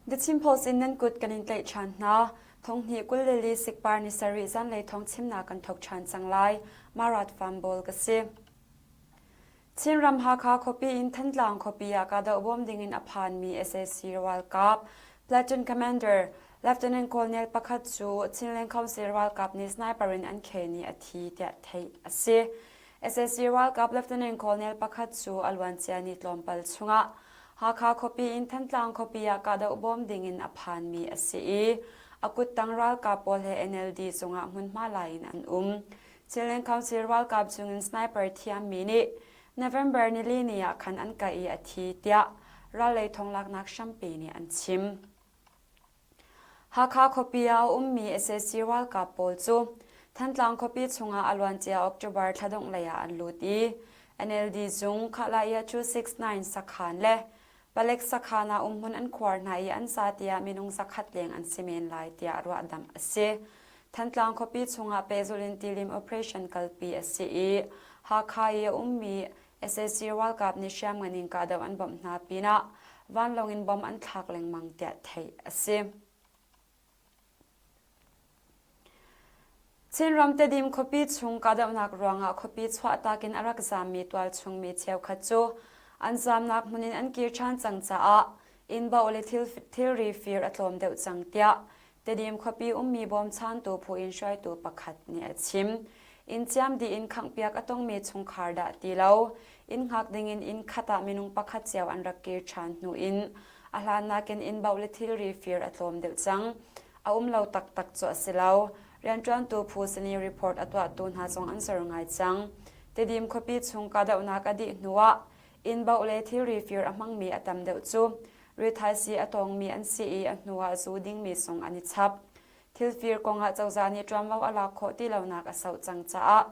The Chin Post in nan kut kan in tlaih ṭhan hna. Thonghnih 24 sikpar ni sarih zanlei thawng chimnak kan thawk ṭhan cang lai. Marat Fambawl ka si. Chinram Hakha khuapi in Thantlang khuapi ah kahdoh bawm dingin a phanmi sac ralkap platoon commander Lieutenant Colonel pakhat cu Chinland Council ralkap nih sniper in an khen i a thi tiah theih a si. Sac ralkap Lieutenant Colonel pakhat cu a luancia ni tlawmpal chungah Hakha khuapi in Thantlang khuapi ah kahdoh bawm dingin a phanmi a si i a kuttang ralkap pawl he NLD cungah hmunhma la in an um. Chinland Council ralkap chungin sniper thiammi nih November nili ni ah khan an kah i a thi tiah rallei thonglaknak hrampi nih an chim. Hakha khuapi ah a ummi sac ralkap pawl cu Thantlang khuapi chungah a luancia October thla dongh lei ah an lut i NLD zung Khahlaiah 269 sakhan le Palek sakhan ah umhmun an khuar hna i an sa tiah minung zakhat leng an si men lai tiah ruahdamh a si. Thantlang khuapi chungah pehzulh in tilim operation kalpi a si i Hakha i a ummi sac ralkap nih hriamngan in kahdoh an bawmh hna pinah vanlawng in bomb an thlak lengmang tiah theih a si. Chinram Tedim khuapi chung kahdohnak ruangah khuapi chuahtak in a rak zaammi tualchung mi cheukhat cu an zaamnak hmun in an kir ṭhan cang caah inn baoh le thilri fir a tlawm deuh cang tiah Tedim khuapi ummi bawmchantu phu in hruaitu pakhat nih a chim. Inn ciam dih in khanghpiak a tongmi chungkhar dah ti lo, inn hngak dingin inn khat ah minung pakhat cio an rak kir ṭhan hnu in a hlan nakin inn baoh le thilri fir a tlawm deuh cang. A um lo taktak cu a si lo. Rianṭuantu phu sin i report a tuahtu hna zong an zor ngai cang. Tedim khuapi chung kahdohnak a dih hnuah inn baoh le thilri fir a hmangmi a tam deuh cu rithaisii a tawngmi an si i a hnuah zu dingmi zong an i chap. Thilfir kongah cozah nih ṭuanvo a lak khawh ti lonak a sauh cang caah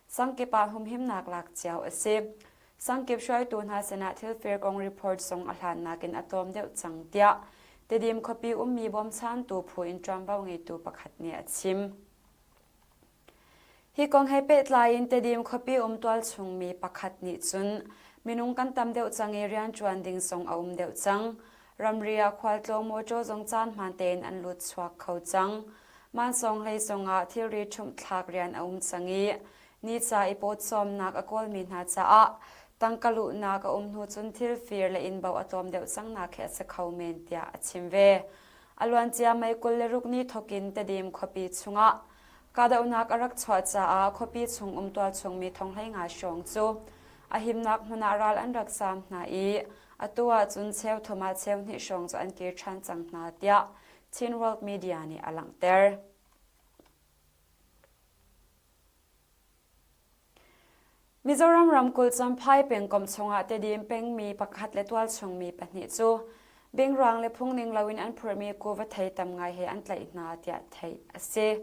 sangkip ah humhimnak lak cio a si. Sangkip hruaitu hna sinah thilfir kong report zong a hlan nakin a tlawm deuh cang tiah Tedim khuapi ummi bawmchantu phu in ṭuanvo ngeitu pakhat nih a chim. Hi kong he pehtlai in Tedim khuapi um tualchung mi pakhat nih cun minung kan tam deuh cang i rianṭuan ding zong a um deuh cang. Ramri ah khualtlawng mawṭaw zong caan hmaan tein an lut chuak kho cang. Mansawng hlei zongah thilri ṭhumhthlak rian a um cang i Ni ca i pawcawmnak a kawlmi hna caah tangka luhnak a um hnu cun thil fir le innbo a tlawm deuh cangnak hi a si kho men tiah a chim ve. A luancia May 26 ni thawkin Tedim khuapi chungah kahdohnak a rak chuah caah khuapi chung um tualchungmi thonghlei nga hrawng cu a himnak hmun ah ral an rak zaam hna i atu ahcun cheu thum ah cheu hnih hrawng cu an kir ṭhan cang hna tiah Chin World Media nih a langhter. Mizoram ramkulh Champhai pengkomh chungah Tedim pengmi pakhat le tualchung mi pahnih cu bingruang le phungning loin an phurhmi kuva thei tam ngai he an tlaih hna tiah theih a si.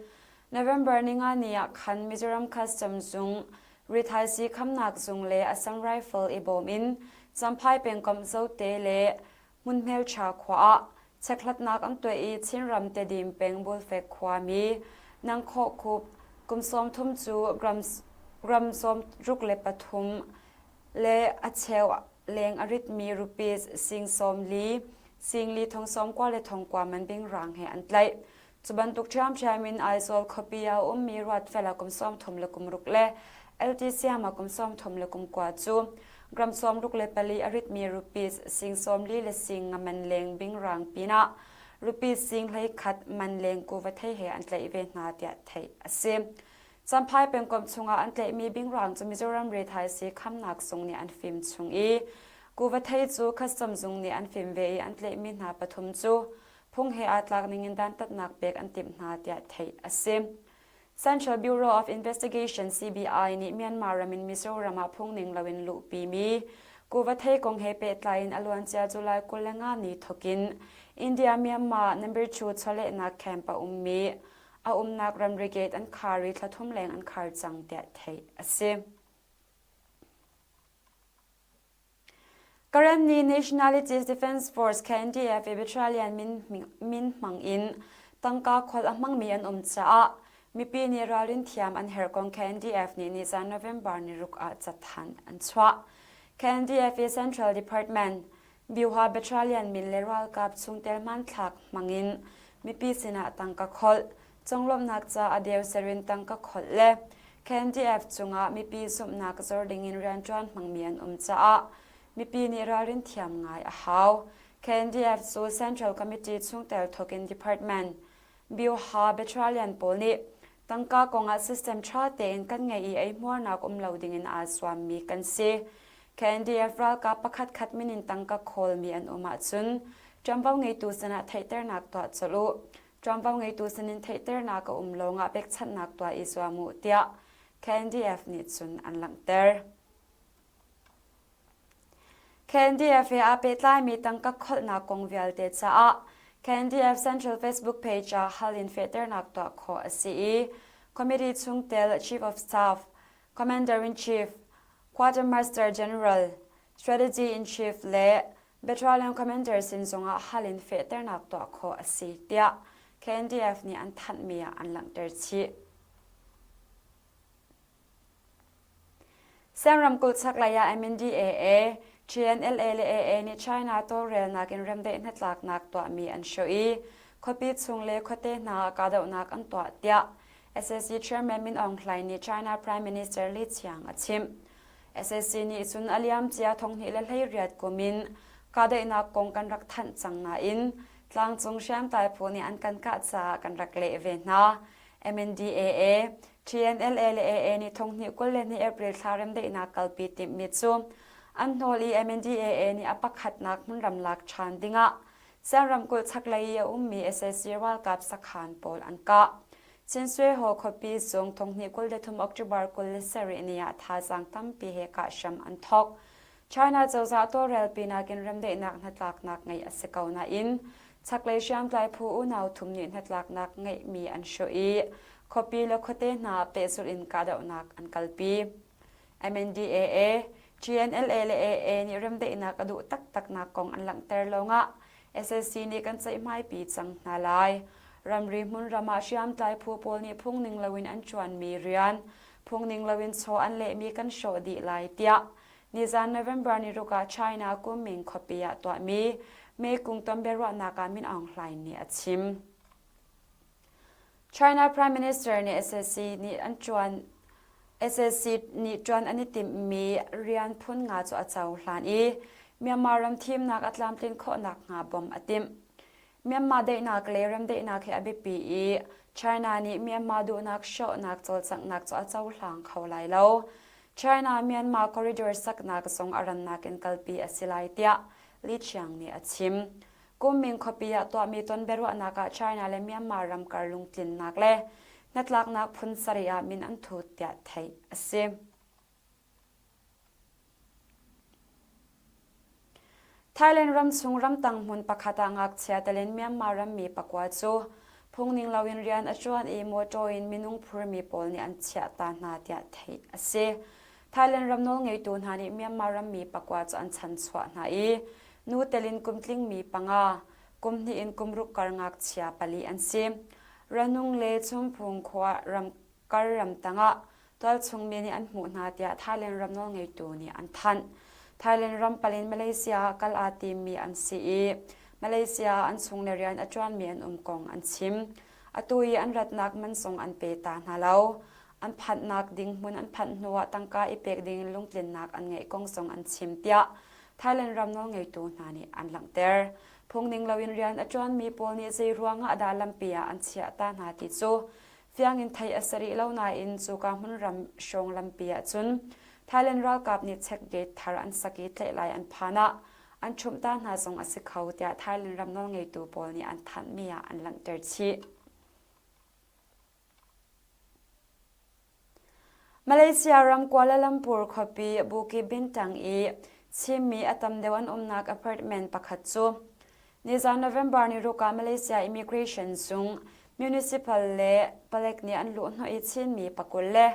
November ninga ni ah khan Mizoram Custom zung, rithaisii khamnak zung le Assam Rifle i bawm in Champhai pengkomh Zote le Hmunhmelṭha khua ah chekhlatnak an tuah i Chinram Tedim peng Bulfek khuami Nangkhawh Khup kum 30 cu gram 63 le a cheu leng a ritmi rupees sing 40, sing li thong sawmkua le thongkua man bingrang he an tlaih. Cu bantuk ṭhiamṭhiam in Aizawl khuapi ah a ummi Ruatfela kum 30 le kum ruk le LT Siama kum 30 le kum kua cu gram 64 a ritmi rupees sing 40 le sing nga man leng bingrang pinah rupees sing 11 man leng kuva thei he an tlaih ve hna tiah theih a si. Champhai pengkomh chungah an tlaihmi bingrang cu Mizoram Rethaisi khamnak zung nih an fim chung i kuva thei cu custom zung nih an fim ve i an tlaihmi hna pathum cu phung he aa tlak ningin dantatnak pek an timh hna tiah theih a si. Central Bureau of Investigation CBI nih Myanmar ram in Mizoram ah phungning loin luhpimi kuva thei kong he pehtlai in a luancia July 25 ni thokin India Myanmar number 2 chawlehnak camp a ummi a umnak ramri gate an khar i thla thum leng an khar cang tiah theih a si. Karenni Nationalities Defence Force KNDF i Battalion min hmang in tangka kholh a hmangmi an um caah mipi nih ralrin thiam an herh kong KNDF nih nizan November ni ruk ah cathanh an chuah. KNDF i Central Department. Byuha Battalion min le ralkap chungtel hmanthlak hmangin mipi sinah tangka kholh, conglawmhnak ca a deu ser in tangka kholh le KNDF cungah mipi zumhnak zor dingin rianṭuan hmangmi an um caah mipi nih ralrin thiam ngai a hau. KNDF cu Central Committee chungtel thawkin department Byuha Battalion pawl nih tangka kongah system ṭha tein kan ngeih i eihmuarnak um lo dingin aa zuammi kan si. KNDF ralkap pakhatkhat min in tangka khawlmi an um ahcun ṭuanvo ngeitu sinah theihternak tuah colh u. Ṭuanvo ngeitu sinin theihternak a um lawngah pekchanhnak tuah i zuam u tiah KNDF nih cun an langhter. KNDF he aa pehtlaimi tangka kholhnak kong vialte caah KNDF Central Facebook page ah hal in fehternak tuah khawh a si i Committee chungtel Chief of Staff, Commander-in-Chief, Quartermaster General, Strategy-in-Chief le Battalion Commander sin zongah hal in fehternak tuah khawh a si tiah KNDF nih an thanhmi ah an langhter chih. Siam ramkulh chaklei ah MNDAA, TNLA le AA nih China tawlrelnak in remdaih hnatlaknak tuahmi an hrawh i khuapi chung le khuate hna ah kahdohnak an tuah tiah SAC Chairman Min Aung Hlaing nih China Prime Minister Li Qiang a chimh. SAC nih cun a liamcia 2018 kum in kahdaihnak kong kan rak thanh cang nain tlangcung hriamtlai phu nih an kan kah caah kan rak leh ve hna. MNDAA, TNLA le AA nih thonghnih 22 April thla remdaihnak kalpi timhmi cu an hnawl i MNDAA nih a pakhatnak hmunram lak ṭhan dingah Sian ramkulh chaklei i a ummi sac ralkap sakhan pawl an kah. Chinsweho khuapi zung thonghnih 23 October 27 ni ah thazaang tampi he kah hram an thawk. China cozah tawlrelpinak in remdaihnak hnatlaknak ngeih a si ko nain chaklei hriamtlai phu unau thum nih hnatlaknak ngeihmi an hrawh i khuapi le khuate hna pehzulh in kahdohnak an kalpi. MNDAA, GNLA le AA nih remdaihnak a duh taktaknak kong an langhter lawngah SAC nih kan ceihmaipi cang hna lai. Ramri hmunram ah hriamtlai phu pawl nih phungning loin an ṭuanmi rian, phungning loin chaw an lehmi kan hrawh dih lai tiah Nizan November ni ruk ah China Kunming khuapi ah tuahmi Mekong tonbiaruahnak ah Min Aung Hlaing nih a chim. China Prime Minister nih sac nih an ṭuan sac nih ṭuan an i timhmi rian phun nga cu a cohlan i Myanmar ram thimnak a tlamtlin khawh nakhnga bawmh a timh. Myanmar daihnak le remdaihnak hi a biapi i China nih Myanmar duhnak hrawhnak cawlcanghnak cu a cohlang kho lai lo. China-Myanmar corridor saknak zong a rannak in kalpi a si lai tiah Li Qiang nih a chim. Kunming khuapi ah tuahmi tonbiaruahnak ah China le Myanmar ram kar lungtlinnak le hnatlaknak phun sarih ah min an thut tiah theih a si. Thailand ramchung ramtang hmun pakhat ah ngakchia telin Myanmar rammi pakua cu phungning loin rian a ṭuan i mawṭaw in minung phurmi pawl nih an chiah ta hna tiah theih a si. Thailand ram nawlngeitu hna nih Myanmar rammi pakua cu an chanchuah hna i nu telin kum tlingmi panga, kum hnih in kum ruk kar ngakchia pali an si. Ranung le Chumphung khua ram kar ramtang ah tualchung mi nih an hmuh hna tiah Thailand ram nawlngeitu nih an thanh. Thailand ram pal in Malaysia ah kal aa timmi an si i Malaysia ah an chung le rian a ṭuanmi an um kong an chim. Atu i an ratnak man zong an pe ta hna lo. An phanhnak ding hmun an phanh hnuah tangka i pek ding in lungtlinnak an ngeih kong zong an chim tiah Thailand ram nawlngeitu hna nih an langhter. Phungning loin rian a ṭuanmi pawl nih zei ruangah dah lampi ah an chiah ta hna ti cu Fiang in theih a si rih lo nain cuka hmunram hrawng lampi ahcun Thailand ralkap nih check gate thar an sak i tlaih lai an phan ah an ṭhumh ta hna zong a si kho tiah Thailand ram nawlngeitu pawl nih an thanhmi ah an langhter chih. Malaysia ram Kuala Lumpur khuapi Bukit Bintang i Chinmi a tam deuh an umnak apartment pakhat cu nizan November ni ruk ah Malaysia Immigration zung municipal le palek nih an luhhnawh i Chinmi pakul le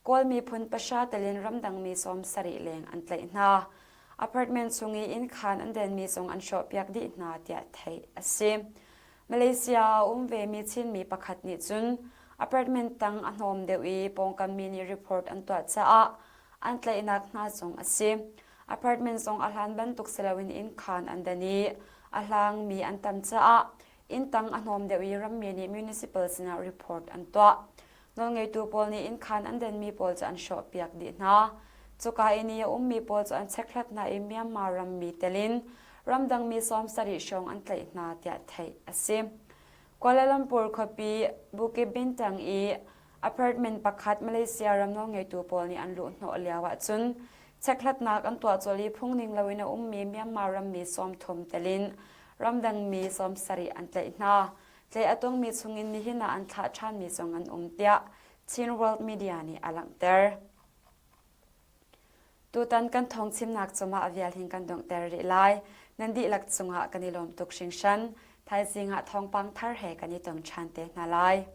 Kawl miphun pahra telin ramdangmi 70 leng an tlaih hna. Apartment chung i innkhaan an denmi zong an hrawhpiak dih hna tiah theih a si. Malaysia ah a um vemi Chinmi pakhat nih cun apartment tang a hnawm deuh i pawngkam mi nih report an tuah caah an tlaihnak hna zong a si. Apartment zong a hlan bantuk si loin innkhaan an dan i a hlangmi an tam caah inntang a hnawm deuh i rammi nih municipal sinah report an tuah. Nawlngeitu pawl nih innkhaan an denmi pawl cu an hrawhpiak dih hna. Cuka inn i a ummi pawl cu an chekhlat hna i Myanmar rammi tel in ramdangmi 70 hrawng an tlaih hna tiah theih a si. Kuala Lumpur khuapi Bukit Bintang i apartment pakhat Malaysia ram nawlngeitu pawl nih an luhhnawh lio ahcun chekhlatnak an tuah colh i phungning loin a ummi Myanmar rammi 30 tel in ramdangmi 70 an tlaih hna. Tlaih a tongmi chungin nihin ah an thlah ṭhanmi zong an um tiah Chin World Media nih a langhter. Tutan kan thawngchimnak cungah a vial hin kan donghter rih lai. Nan dihlak cungah kan i lawm tuk hringhran. Thaizing ah thawngpang thar he kan i tong ṭhan te hna lai.